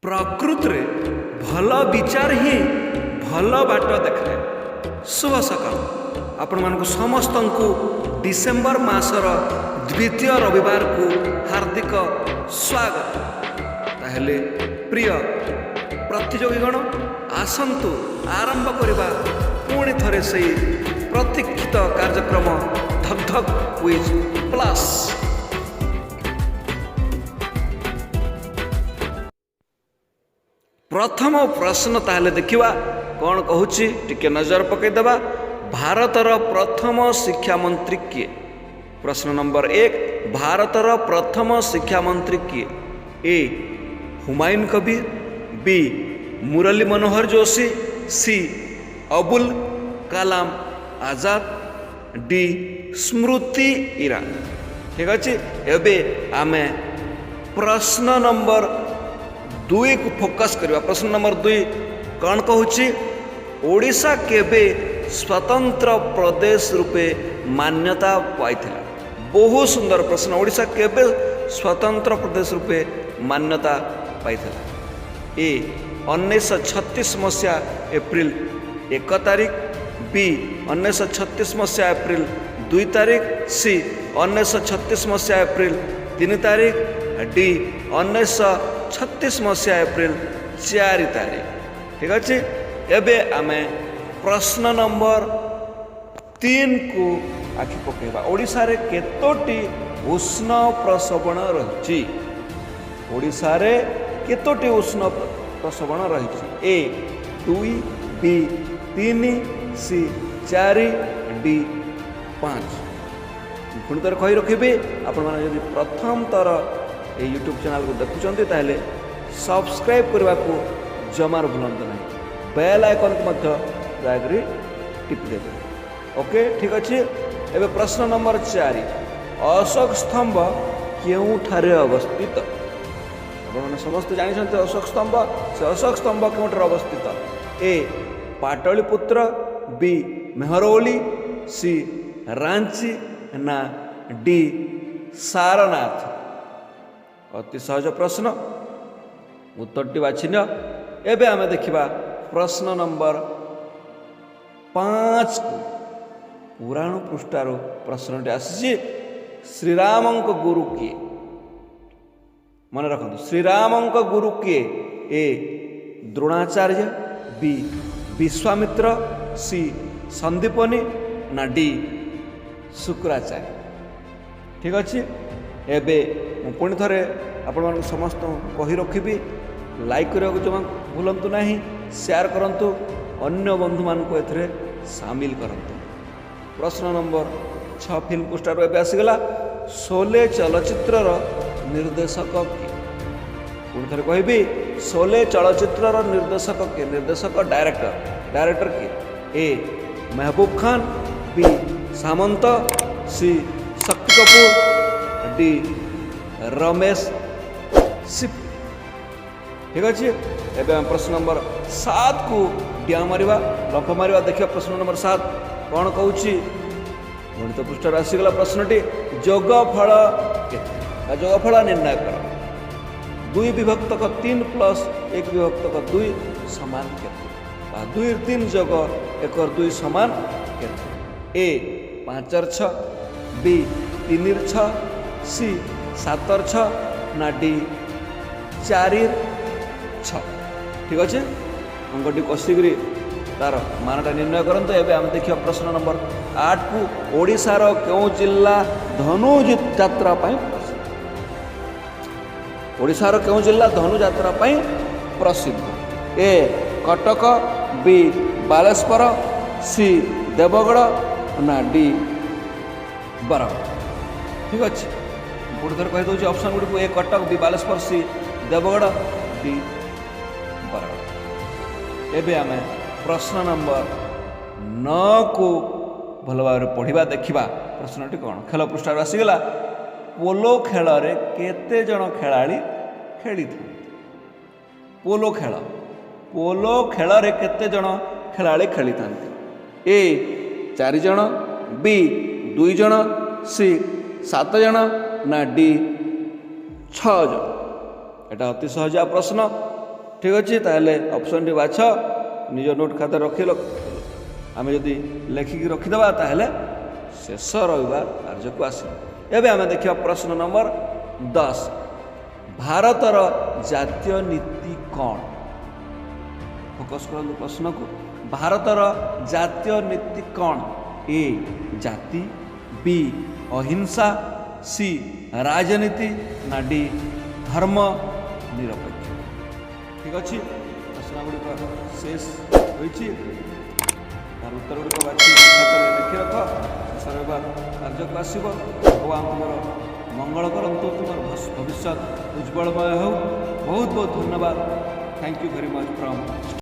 ପ୍ରକୃତରେ ଭଲ ବିଚାର ହିଁ ଭଲ ବାଟ ଦେଖାଏ। ଶୁଭ ସକାଳ ଆପଣମାନଙ୍କୁ ସମସ୍ତଙ୍କୁ। ଡିସେମ୍ବର ମାସର ଦ୍ୱିତୀୟ ରବିବାରକୁ ହାର୍ଦ୍ଦିକ ସ୍ୱାଗତ। ତାହେଲେ ପ୍ରିୟ ପ୍ରତିଯୋଗୀଗଣ, ଆସନ୍ତୁ ଆରମ୍ଭ କରିବା ପୁଣି ଥରେ ସେଇ ପ୍ରତୀକ୍ଷିତ କାର୍ଯ୍ୟକ୍ରମ ଧକ୍ ଧକ୍ କୁଇଜ୍ ପ୍ଲସ୍। ପ୍ରଥମ ପ୍ରଶ୍ନ ତାହେଲେ ଦେଖିବା କ'ଣ କହୁଛି, ଟିକେ ନଜର ପକାଇଦେବା। ଭାରତର ପ୍ରଥମ ଶିକ୍ଷାମନ୍ତ୍ରୀ କିଏ? ପ୍ରଶ୍ନ ନମ୍ବର 1, ଭାରତର ପ୍ରଥମ ଶିକ୍ଷାମନ୍ତ୍ରୀ କିଏ? ଏ ହୁମାୟୁନ କବିର, ବି ମୁରଲୀ ମନୋହର ଯୋଶୀ, ସି ଅବୁଲ କାଲାମ ଆଜାଦ, ଡି ସ୍ମୃତି ଇରାନୀ। ଠିକ୍ ଅଛି, ଏବେ ଆମେ ପ୍ରଶ୍ନ ନମ୍ବର 2କୁ ଫୋକସ୍ କରିବା। ପ୍ରଶ୍ନ ନମ୍ବର 2 କ'ଣ କହୁଛି? ଓଡ଼ିଶା କେବେ ସ୍ୱତନ୍ତ୍ର ପ୍ରଦେଶ ରୂପେ ମାନ୍ୟତା ପାଇଥିଲା? ବହୁତ ସୁନ୍ଦର ପ୍ରଶ୍ନ। ଓଡ଼ିଶା କେବେ ସ୍ୱତନ୍ତ୍ର ପ୍ରଦେଶ ରୂପେ ମାନ୍ୟତା ପାଇଥିଲା? ଏ 1936 ମସିହା ଏପ୍ରିଲ 1 ତାରିଖ, ବି 1936 ମସିହା ଏପ୍ରିଲ 2 ତାରିଖ, ସି 1936 ମସିହା ଏପ୍ରିଲ 3 ତାରିଖ, ଡି 1936 ମସିହା ଏପ୍ରିଲ 4 ତାରିଖ। ଠିକ୍ ଅଛି, ଏବେ ଆମେ ପ୍ରଶ୍ନ ନମ୍ବର 3କୁ ଆଖି ପକାଇବା। ଓଡ଼ିଶାରେ କେତୋଟି ଉଷ୍ଣ ପ୍ରସବଣ ରହିଛି? ଓଡ଼ିଶାରେ କେତୋଟି ଉଷ୍ଣ ପ୍ରସବଣ ରହିଛି? ଏ 2, ବି 3, ସି 4, ଡି 5। ପୁଣି ଥରେ କହି ରଖିବି, ଆପଣମାନେ ଯଦି ପ୍ରଥମ ଥର ଏଇ ୟୁଟ୍ୟୁବ୍ ଚ୍ୟାନେଲକୁ ଦେଖୁଛନ୍ତି, ତାହେଲେ ସବସ୍କ୍ରାଇବ୍ କରିବାକୁ ଜମାରୁ ଭୁଲନ୍ତୁ ନାହିଁ। ବେଲ୍ ଆଇକନ୍କୁ ମଧ୍ୟ ଦୟାକରି ଟିପିଦେବେ। ଓକେ, ଠିକ୍ ଅଛି। ଏବେ ପ୍ରଶ୍ନ ନମ୍ବର 4, ଅଶୋକ ସ୍ତମ୍ଭ କେଉଁଠାରେ ଅବସ୍ଥିତ? ଆପଣମାନେ ସମସ୍ତେ ଜାଣିଛନ୍ତି ଅଶୋକ ସ୍ତମ୍ଭ। ସେ ଅଶୋକ ସ୍ତମ୍ଭ କେଉଁଠାରେ ଅବସ୍ଥିତ? ଏ ପାଟଳିପୁତ୍ର, ବି ମେହରୌଲି, ସି ରାଞ୍ଚି, ନା ଡି ସାରନାଥ। ଅତି ସହଜ ପ୍ରଶ୍ନ, ଉତ୍ତରଟି ବାଛିନିଅ। ଏବେ ଆମେ ଦେଖିବା ପ୍ରଶ୍ନ ନମ୍ବର 5କୁ। ପୁରାଣ ପୃଷ୍ଠାରୁ ପ୍ରଶ୍ନଟି ଆସିଛି। ଶ୍ରୀରାମଙ୍କ ଗୁରୁ କିଏ? ମନେ ରଖନ୍ତୁ, ଶ୍ରୀରାମଙ୍କ ଗୁରୁ କିଏ? ଏ ଦ୍ରୋଣାଚାର୍ଯ୍ୟ, ବି ବିଶ୍ୱାମିତ୍ର, ସି ସନ୍ଦୀପନୀ, ନା ଡି ଶୁକ୍ରାଚାର୍ଯ୍ୟ। ଠିକ୍ ଅଛି, ଏବେ ମୁଁ ପୁଣି ଥରେ ଆପଣମାନଙ୍କୁ ସମସ୍ତଙ୍କୁ କହି ରଖିବି, ଲାଇକ୍ କରିବାକୁ ଜମା ଭୁଲନ୍ତୁ ନାହିଁ, ସେୟାର କରନ୍ତୁ, ଅନ୍ୟ ବନ୍ଧୁମାନଙ୍କୁ ଏଥିରେ ସାମିଲ କରନ୍ତୁ। ପ୍ରଶ୍ନ ନମ୍ବର 6 ଫିଲ୍ମ ପୃଷ୍ଠାରୁ ଏବେ ଆସିଗଲା। ସୋଲେ ଚଳଚ୍ଚିତ୍ରର ନିର୍ଦ୍ଦେଶକ କିଏ? ପୁଣି ଥରେ କହିବି, ସୋଲେ ଚଳଚ୍ଚିତ୍ରର ନିର୍ଦ୍ଦେଶକ କିଏ? ନିର୍ଦ୍ଦେଶକ, ଡାଇରେକ୍ଟର, ଡାଇରେକ୍ଟର କିଏ? ଏ ମେହବୁବ ଖାନ, ବି ସାମନ୍ତ, ସି ଶକ୍ତି କପୁର, ଡି ରମେଶ ସିପି। ଠିକ୍ ଅଛି, ଏବେ ଆମେ ପ୍ରଶ୍ନ ନମ୍ବର 7କୁ ଡିଆଁ ମାରିବା, ଲମ୍ଫ ମାରିବା। ଦେଖିବା ପ୍ରଶ୍ନ ନମ୍ବର 7 କ'ଣ କହୁଛି। ଗଣିତ ପୃଷ୍ଠାରେ ଆସିଗଲା ପ୍ରଶ୍ନଟି। ଯୋଗଫଳ କେତେ ବା ଯୋଗଫଳ ନିର୍ଣ୍ଣୟ କର। 2 ବିଭକ୍ତକ 3 ପ୍ଲସ୍ 1 ବିଭକ୍ତକ 2 ସମାନ କେତେ? ବା 2 3 ଯୋଗ 1 2 ସମାନ କେତେ? ଏ 5ର 6, ବି 3ର 6, ସି 7ର 6, ନା ଡି 4ର 6। ଠିକ୍ ଅଛି, ଅଙ୍କଟି କଷିକିରି ତାର ମାନଟା ନିର୍ଣ୍ଣୟ କରନ୍ତୁ। ଏବେ ଆମେ ଦେଖିବା ପ୍ରଶ୍ନ ନମ୍ବର 8କୁ। ଓଡ଼ିଶାର କେଉଁ ଜିଲ୍ଲା ଧନୁଯାତ୍ରା ପାଇଁ ପ୍ରସିଦ୍ଧ? ଓଡ଼ିଶାର କେଉଁ ଜିଲ୍ଲା ଧନୁଯାତ୍ରା ପାଇଁ ପ୍ରସିଦ୍ଧ? ଏ କଟକ, ବି ବାଲେଶ୍ୱର, ସି ଦେବଗଡ଼, ନା ଡି ବରଗଡ଼। ଠିକ୍ ଅଛି, ପୁଣି ଥରେ କହିଦେଉଛି ଅପସନ୍ ଗୁଡ଼ିକୁ। ଏ କଟକ, ବି ବାଲେଶ୍ୱର, ସି ଦେବଗଡ଼, ଡି ବରଗଡ଼। ଏବେ ଆମେ ପ୍ରଶ୍ନ ନମ୍ବର 9କୁ ଭଲ ଭାବରେ ପଢ଼ିବା, ଦେଖିବା ପ୍ରଶ୍ନଟି କ'ଣ। ଖେଳ ପୃଷ୍ଠାରୁ ଆସିଗଲା। ପୋଲୋ ଖେଳରେ କେତେ ଜଣ ଖେଳାଳି ଖେଳିଥାନ୍ତି? ପୋଲୋ ଖେଳ, ପୋଲୋ ଖେଳରେ କେତେ ଜଣ ଖେଳାଳି ଖେଳିଥାନ୍ତି? ଏ 4 ଜଣ, ବି 2 ଜଣ, ସି 7 ଜଣ, ନା ଡି 6 ଜଣ। ଏଟା ଅତି ସହଜିଆ ପ୍ରଶ୍ନ। ଠିକ୍ ଅଛି, ତାହେଲେ ଅପସନ୍ଟି ବାଛ। ନିଜ ନୋଟ୍ ଖାତା ରଖିଲ। ଆମେ ଯଦି ଲେଖିକି ରଖିଦେବା, ତାହେଲେ ଶେଷ ରବିବାର କାର୍ଯ୍ୟକୁ ଆସିବ। ଏବେ ଆମେ ଦେଖିବା ପ୍ରଶ୍ନ ନମ୍ବର 10। ଭାରତର ଜାତୀୟ ନୀତି କ'ଣ? ଫୋକସ୍ କରନ୍ତୁ ପ୍ରଶ୍ନକୁ। ଭାରତର ଜାତୀୟ ନୀତି କ'ଣ? ଏ ଜାତି, ବି ଅହିଂସା, ସି ରାଜନୀତି, ନା ଡି ଧର୍ମ ନିରପେକ୍ଷ। ଠିକ୍ ଅଛି, ପ୍ରଶ୍ନ ଗୁଡ଼ିକ ଶେଷ ହୋଇଛି। ତାର ଉତ୍ତର ଗୁଡ଼ିକ ବାଛି ଖାତାରେ ଲେଖି ରଖ। ଶେଷ ରବିବାର କାର୍ଯ୍ୟକୁ ଆସିବ। ଭଗବାନ ତୁମର ମଙ୍ଗଳ କରନ୍ତୁ, ତୁମର ଭବିଷ୍ୟତ ଉଜ୍ଜଳମୟ ହେଉ। ବହୁତ ବହୁତ ଧନ୍ୟବାଦ। Thank you very much from